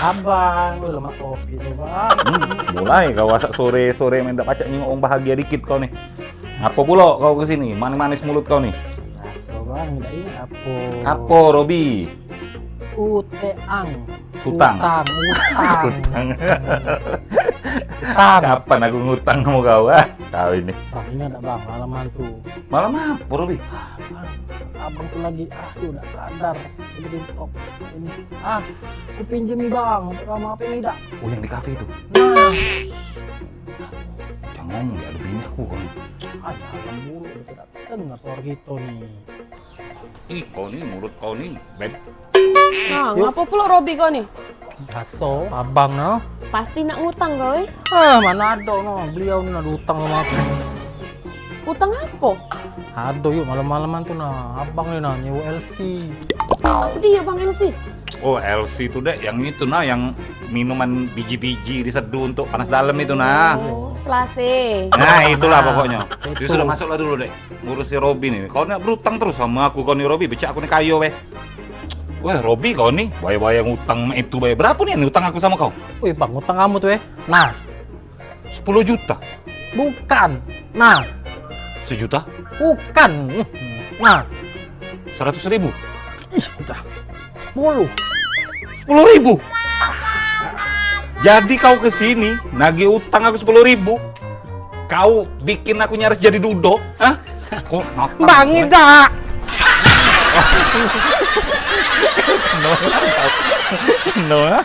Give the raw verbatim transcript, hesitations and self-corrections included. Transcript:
Abang, lu lemak kopi tu, Bang. Hmm, mulai kau asak sore-sore main dak pacak nyingok wong bahagia dikit kau ni. Apo pulo kau ke sini? Manis-manis mulut kau ni. Raso, Bang, dak ingat apo. Apo, Robi? Uteang. Utang. Utang, utang. Utang. Utang. Kapan aku ngutang sama kau, ah? Kau ini. Bang, ingat dak, Bang, malaman tu? Malam apo, Robi? Bang, abang tu lagi, aduh, dak sadar. Jadi, oh, ini. Ah, aku pinjemi, Bang, untuk kamu apo ini dak? Oh, yang di kafe itu? Nah. Jangan ngomong, dak ado bini aku, Bang. Ah, jangan buruk, dak dengar suara kita ni. Ih, kau ni, mulut kau ni, Beb. Nah, ngapo pulo Robi kau ni? Biaso, abang no. Pasti nak ngutang kau, eh? Ah, mano ado no, beliau ni ado utang samo aku. Utang apo? Ado yuk, malam-malaman tu nah, abang ni nah, nyewa L C. Apo dio, Bang, L C? Oh, L C tu, Dek, yang itu nah, yang minuman biji-biji diseduh untuk panas dalam itu nah. Oh, selase. Nah, itulah pokoknyo. Itu. Sudah, masuklah dulu, Dek. Ngurusi Robi ni. Kau nak berutang terus sama aku, kau ni Robi, becak aku ni kayo weh. Weh, Robi kau ni, bayar-bayar ngutang mak itu, bayar. Berapo ni utang aku sama kau? Wih, Bang, utang kamu tu, eh. Nah. Sepuluh juta? Bukan. Nah. Sejuta? Bukan. Nah. Seratus ribu? Ih, dah. Sepuluh. Sepuluh ribu? Jadi kau ke sini, nagih utang aku sepuluh ribu? Kau bikin aku nyaris jadi dudo, hah? Kok ngapa? Bang, dah. No, no, no.